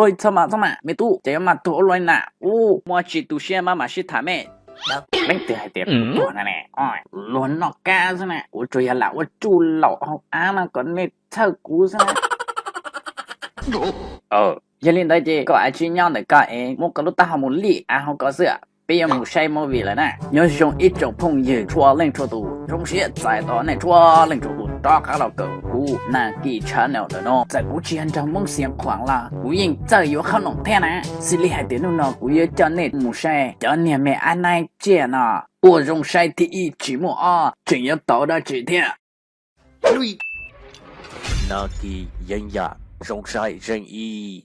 Ua txhob mas, txhob mas, me tub, ces yuav mas tuag ua luaj li na. Ub, muaj tsis tu siab mas mam sib tham me. Leej twg hais tias kuv tuag na ne? Luag noj kab xwb na, kuv tsuas yog lam ua tsuj laum hauv av no kom nej txhawj kuv xwb na. Yog li ntawd ces koj av tsib nyob ntawm koj es muab koj lub taub hau mus lij av hauv ko xwb, peb yuav mus saib movie lawm na. Nyob zoo ib tsoom phooj ywg txhua leej txhua tus, zoo siab txais tos nej txhua leej txhua tus rov qab los kawm kuv Nag Kis channel ntawm no. Txawm kuv tsis yog nraug Hmoob Xiav Khuam los kuv yeej txawj yuav qhob noom thiab na. Xws li hais tias hnub no kuv yuav coj nej mus saib cov niag me ab naib tsiaj no, ua zoo saib thib ib tsis muaj ob, tseem yuav tau dab tsi thiab. Nag Kis yeeb yam zoo saib zeej ib.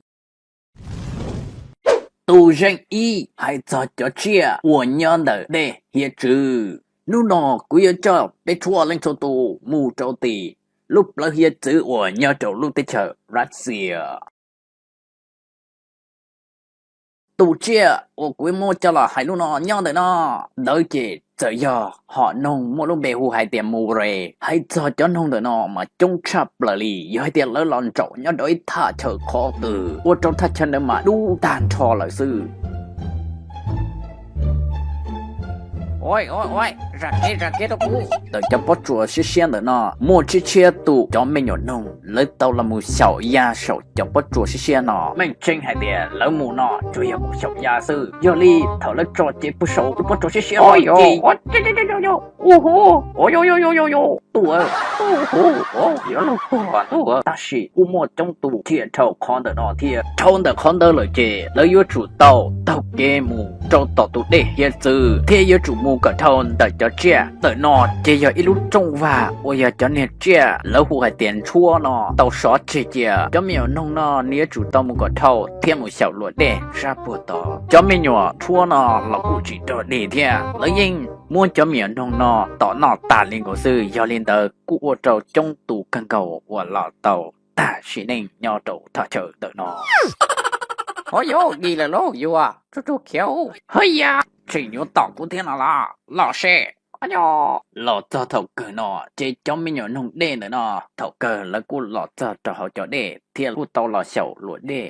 Tus zeej ib hais txog cov tsiaj uas nyob ntawm dej hiav txwv. Hnub no kuv yuav coj peb txhua leej txhua tus mus rau tim lub plawv hiav txwv uas nyob rau lub teb chaws Russia. Tus tsiaj uas kuv muab coj los hais hnub no nyob ntawm no, ntawd ces txawm yog hom noog muaj lub npe hu hais tias mus re. Hais txog cov noog ntawm no mas coob tshaj plaws li, yog hais tias lawv los ntsaum nyob rau ib thaj chaw qhov twg, ua rau thaj chaw ntawd mas dub tag nrho lawm xwb. Ntawm cov pob tsuas siab siab ntawm no muaj tshiab tshiab tus cov me nyuam noog lawv tau los mus xyaum ya saum cov pob tsuas siab siab no. Meej tseeb hais tias lawv mus no tsuas yog mus xyaum ya xwb, yog li thaum lawv tso cev puag saum lub pob tsuas siab siab no ces, tus, tus, yuav luag tuag, tab sis kuj muaj coob tus thiaj dhau qhov ntawm no thiab. Dhau ntawm qhov ntawd lawm ces lawv yuav tsum tau taug kev mus rau tom tus dej hiav txwv thiab yuav tsum mus kom dhau ntawm cov tsiaj ntawm no. Ces yog ib lub rooj vag uas yog cov niag tsiaj lawv hu hais tias ntshuab no tau sov tseg cia. Cov me nyuam noog no nws yuav tsum tau mus kom dhau thiab mus xyaum luam dej sab puag tod. Cov me nyuam ntshuab no los kuj tsis dog dig thiab, lawv yeej muab cov me nyuam noog no tom noj tas li nkaus xwb. Yog li ntawd kuj ua rau coob tus kawg nkaus uas los tau tag sim neej nyob rau thaj chaw ntawm no. Ov, yog dig lawm lauj, yuav tsuj tsuj khiav. Hawv yas, tseem yuav tom kuv thiab no los, los seb. Los txog thaum kawg no ces cov me nyuam noog dej ntawm no thaum kawg lawv kuj los txog rau hauv cov dej thiab kuj tau los xyaum luam dej.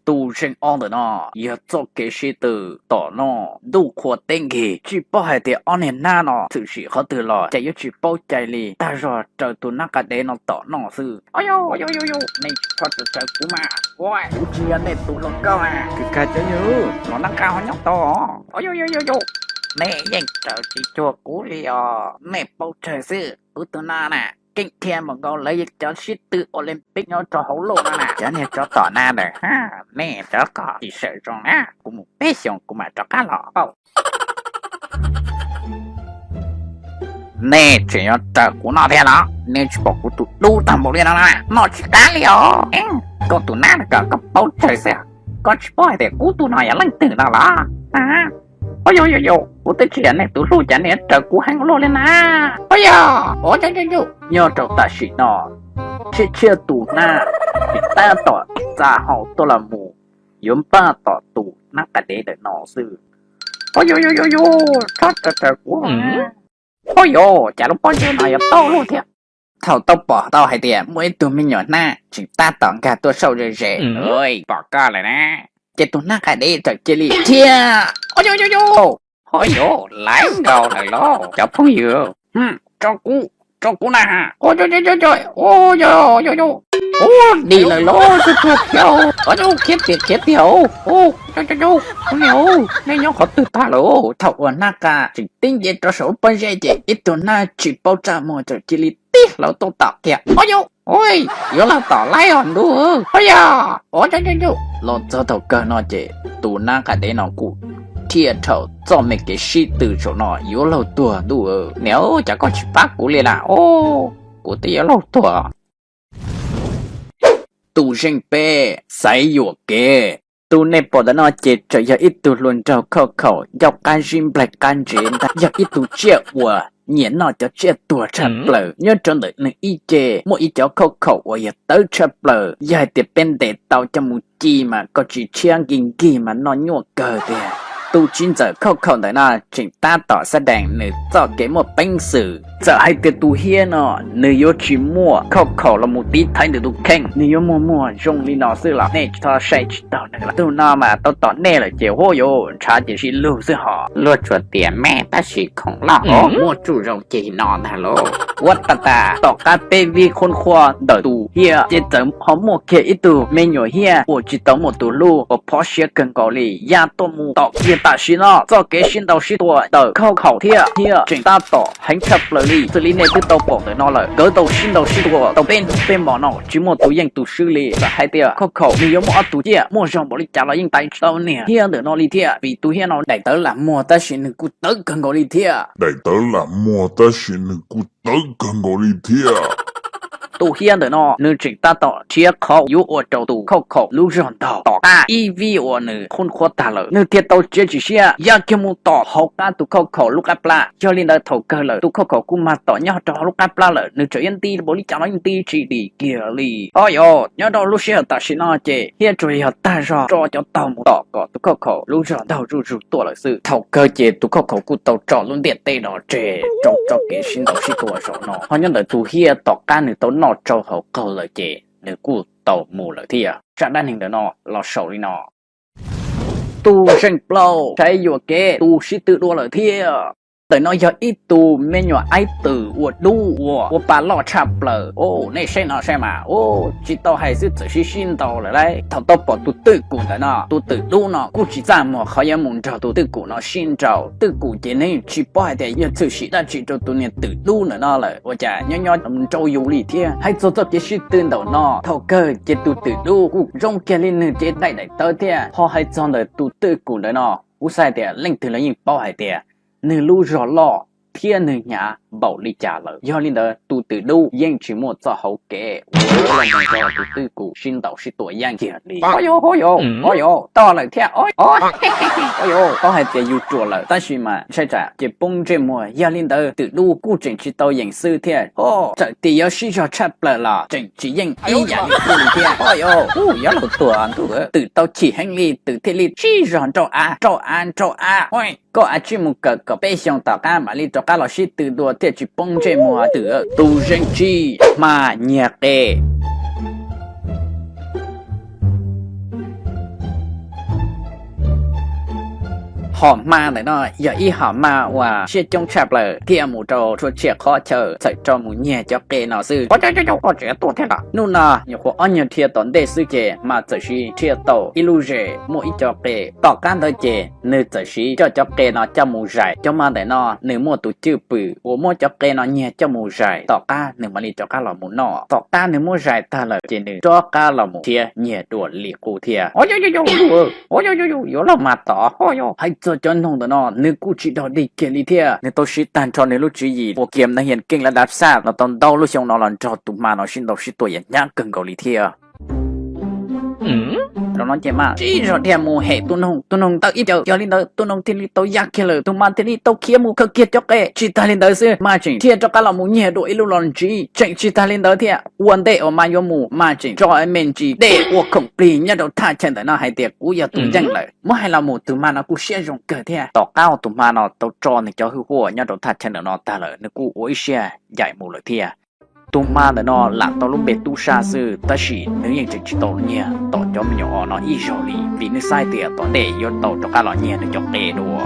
Tus zeej ob ntawm no yog txoj kev sib tw tom noj ntuj qhua teb nkig, tsis paub hais tias ob niag nab no txwm sim qhov twg los ces yuav tsis paub cai li, tag zog raws tus nab qa dev no tom noj xwb. Nej tsis txhob raws kuv mas, kuv tsis yog nej tus hluas nkauj na. Kag cov yawg, los nab qa ho nyob tod. Nej yeej raws tsis cuag kuv li os, nej paub tsawg xwb. Kuv tus no na keej thiab mus nkaus lawv cov sib tw Olympic nyob rau hauv loj no na. Cov niag tsov tom nab ntawd, nej cov kom tsis sawm zoo na, kuv mus peb xyoos kuv mam rov qab los. Nej tseem yuav raws kuv noj thiab los? Nej tsis pom kuv tus dub tag npaum li no na, noj tsis qab li os. Koj tus nab no kom koj paub tsawg xwb, koj tsis paub hais tias kuv tus no yog leej twg no los? Ov, yog yog yog, kuv twb tsis yog nej tus hlub cas nej raws kuv heev ua luaj li na. Ov, yog, ov, nyob rau tam sim no, tshiab tshiab tus nab tab tom txa hau tuaj los mus, yuav npaj tom tus nab qa dev ntawm no xwb. Ov, yog yog yog yog, txhob raws raws kuv. Ov, yog, cas lub pob ntseg no yuav tau luaj thiab. Thaum tau pom tau hais tias muaj ib tug me nyuam nab tseem tab tom nkag tuaj saum ze ze, pom koj lawm na, ces tus nab qa dev txawm cia li thiab. Ov, yog yog yog, ov, yog, laiv nkaus lawm lauj cov phooj ywg. Tso kuv, tso kuv na. Ov, yog yog yog, dim lawm lauj, tsuj tsuag khiav, ov, khiav tiag khiav tiag. Ov, yog yog yog, nej nyob qhov twg tag lawm? Thaum uas nab qa tseem tib nce rau saum lub pob zeb ces ib tug nab tsis paub txaj muag txawm cia li tib hlawv tuaj tom kiag. Ov, yog, yuav luag tom laib os ntuj. Ov, yog, ov, yog yog, los txog thaum kawg no ces tus nab qa dev no kuj thiaj dhau txoj me kev sib tw saum no yuav luag tuag ntuj. Niam, cas koj tsis pab kuv li na? Ov, kuv twb yuav luag tuag. Tus zeej peb, xaiv yuam kev. Tus nej pom ntawm no ces tseem yog ib tug hluas nraug khauj khaum ncauj qab zib nplaig qab ntsev ntag, yog ib tug tsiaj uas nyiam noj cov tsiaj tuag tshaj plaws. Nyob rau ntawm nws ib ce muaj ib cov khauj khaum uas yog tawv tshaj plaws, yog hais tias peb ntes tau coj mus ci mas koj tsis tshiab nkig nkig mas noj nyuaj kawg tiag. Tus txiv ntxawm khauj khaum ntawm no tseem tab tom xab dees nws txoj kev muaj peev xwm, Txawm hais tias tus hiab no nws yuav tsis muaj khauj khaum los mus tiv thaiv nws tus kheej, nws yuav muag muag zoo li no xwb los nej tsis txhob saib tsis taus nws lawm. Tus no mas tau tom nej lawm ces huab yuav ntshav ces sib lug xwb hos. Luag tsuas tias me tab sis khoom loj os, muaj tsuj zoo ceg no ntag lauj. Ua tas tas tom qab peb vib qhuab qhuab ntawm tus hiab ces txawm ho muaj kiag ib tug me nyuam hiab uas tsis tau muaj tus hlub uas phov siab kawg nkaus li ya tuaj mus tom kiag tam sim no txoj kev sib ntaus sib tua ntawm khauj khaum thiab hiab tseem tab tom heev tshaj plaws li. Xws li nej twb tau pom ntawm no lawm, nkawd tau sib ntaus sib tua tau peb hnub peb hmos no tsis muaj tus yeej tus swb li. Txawm hais tias khauj khaum nws yuav muaj ob tug ciaj muaj zog npaum li cas los yeej tais tsis tau niag hiab ntawm no li thiab, vim tus hiab no daim tawv lam muag tab sis nws kuj tawv kawg nkaus li thiab. Daim tawv lam muag tab sis nws kuj tawv kawg nkaus li thiab. Tus hiab ntawm no nws tseem tab tom nrhiav qhov yuav ua rau tus khauj khaum lub zog ntaug. Tom qab ib vib uas nws qhuab qhuab tag lawm, nws thiaj tau txiav txim siab ya kiag mus tom hauv qab tus khauj khaum lub qab plab. Yog li ntawd thaum kawg lawm tus khauj khaum kuj mag tom nyob rau hauv lub qab plab lawm, nws tseem yuav nti npaum li cas los yeej nti tsis dim kiag li. Ho yog nyob rau lub sij hawm tam sim no ces hiab tsuas yog tag zog tso cov taug mus tom kom tus khauj khaum lub zog ntaug zuj zus tuaj lawm xwb. Thaum kawg ces tus khauj khaum kuj tau tso lub ntiaj teb no tseg rau txoj kev sib ntaus sib tua zaum no. Ho nyob ntawm tus hiab tom qab nws tau noj tsau hauv qaug lawm ces nws kuj tau mus lawm thiab. Zaj dab neeg ntawm no los xaus li no. Tus zeej plaub saib yuam kev tus sib tw dua lawm thiab. Ntawm no yog ib tug me nyuam aib twm uas dub uas ua pa loj tshaj plaws. Nej saib no saib mas, tsis tau hais xwb txawm sib sib ntaus lawm lauj. Thaum tau pom tus twj kum ntawm no, tus twm dub no kuj tsis txaj muag qhov yuav mus nrog tus twj kum no sib nraus. Twj kum ces nws tsis paub hais tias yog tshwm sim dab tsi rau tus niag twm dub ntawm no lawm, ua cas nyob nyob nrau yus li thiab. Hais txog txoj kev sib tw ntawm no, thaum kawg ces tus twm dub kuj zoo kiag li nws cev daim daim tawv thiab. Ho hais txog ntawm tus twj kum ntawm no, kuv xav hais tias leej twg los yeej paub hais tias nws lub zog loj thiab nws hnyav npaum li cas lawm. Yog li ntawd tus twm dub yeej tsis muaj txoj hauv kev uas yuav los mus nrog tus twj kum sib ntaus sib tua yeej kiag li. Ho yog, ho yog, ho yog, tog lawm thiab. Ho yog, paub hais tias yus ruam lawm tab sis mas ntshai tsam ces poob ntsej muag. Yog li ntawd twm dub kuj tseem tsis tau yeem xwb thiab. Ho txawm tias yuav sib zog tshaj plaws los tseem tsis yeej ib yam li qub li thiab. Ho yog, yuav luag tuag ntuj, twm tau chim heev li twm thiaj li sib zog nrau av nrau av nrau av. Koj av tsij mus kawm kom peb xyoos tom qab mam li rov qab los sib tw dua thiaj tsis poob ntsej muag twm. Tus zeej tsib, hma nyiag qe. Hom hma ntawm no yog ib hom hma uas siab coob tshaj plaws thiab mus rau txhua txhia qhov chaw txawm rau mus nyiag cov qe no xwb. Koj tseem tuaj thiab los? Hnub no nyuam qhuav ob nyuag dhia tom ntej xwb ces hma txawm siv dhia tau ib lub zes muaj ib co qe. Tom qab ntawd ces nws txawm siv coj cov qe no coj mus zais. Cov hma ntawm no nws muaj tus cwj pwm uas muab cov qe no nyiag coj mus zais tom qab nws mam li rov qab los mus noj. Tom qab nws muab zais tag lawm ces nws rov qab los mus thiab nyiag dua li qub thiab. Yuav los mas tod, hais txog cov noog ntawm no nws kuj tsis dog dig kiag li thiab. Nws tau siv tag nrho nws lub tswv yim uas kiag neeg yas keej la dav xaj los tau ntau lub xyoo no los nrog tus hma no sib ntaus sib tua yam hnyav kawg nkaus li thiab. Zaum no ces hma sib zog dhia mus hem tus noog, tus noog ntawd ib co. Yog li ntawd tus noog thiaj li tau ya kiag lawm, tus hma thiaj li tau khiav mus khaws kiag cov qe. Tsis tag li ntawd xwb, hma tseem dhia rov qab los mus nyiag dua ib lub los ntsis. Tseem tsis tag li ntawd thiab, ua ntej uas hma yuav mus, hma tseem tso me ntsis dej ua khoom plig nyob rau thaj chaw ntawm no hais tias kuv yog tus yeej lawm. Muab hais los mus tus hma no kuj siab zoo kawg thiab. Tom qab uas tus hma no tau tso nws cov hwj huam nyob rau thaj chaw ntawm no tag lawm, nws kuj ua ib siab ncaim mus lawm thiab. Tus hma ntawm no lam tau lub npe tub sab xwb, tab sis nws yeej tseem tsis tau nyiag tom cov me nyuam os no ib zaug li, vim nws xav hais tias tom ntej yuav tau rov qab los nyiag nws cov qe dua.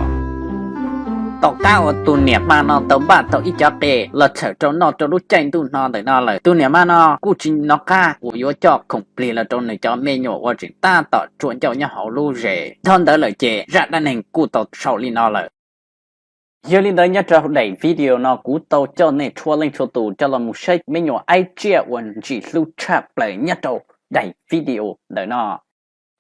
Tom qab uas tus niam hma no tau npaj tau ib cov qe los txhawm rau noj rau lub caij ntuj no ntawm no lawm, tus niam hma no kuj tsis hnov qab uas yuav coj khoom plig los rau nws cov me nyuam uas tseem tab tom tsuas ncauj nyob hauv lub zes. Dhau ntawd lawm ces zaj dab neeg kuj tau xaus li no lawm. Yog li ntawd nyob rau daim video no kuv tau coj nej txhua leej txhua tus coj los mus saib me nyuam aib tsiaj uas ntsim hlub tshaj plaws nyob rau daim video ntawm no.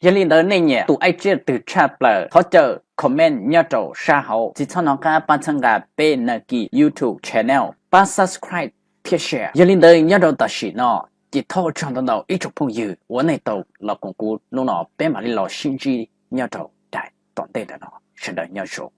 Yog li ntawd nej nyiam tus aib tsiaj twg tshaj plaws thov caw comment nyob rau sab hauv, tsis txhob hnov qab pab txhawb nqa peb Nagi YouTube channel, pab subscribe thiab share. Yog li ntawd nyob rau tam sim no ces thov ua tsaug ntau ntau ib tsoom phooj ywg uas nej tau los koom kuv hnub no, peb mam li los sib ntsib nyob rau daim tom ntej ntawm no, sawv daws nyob zoo.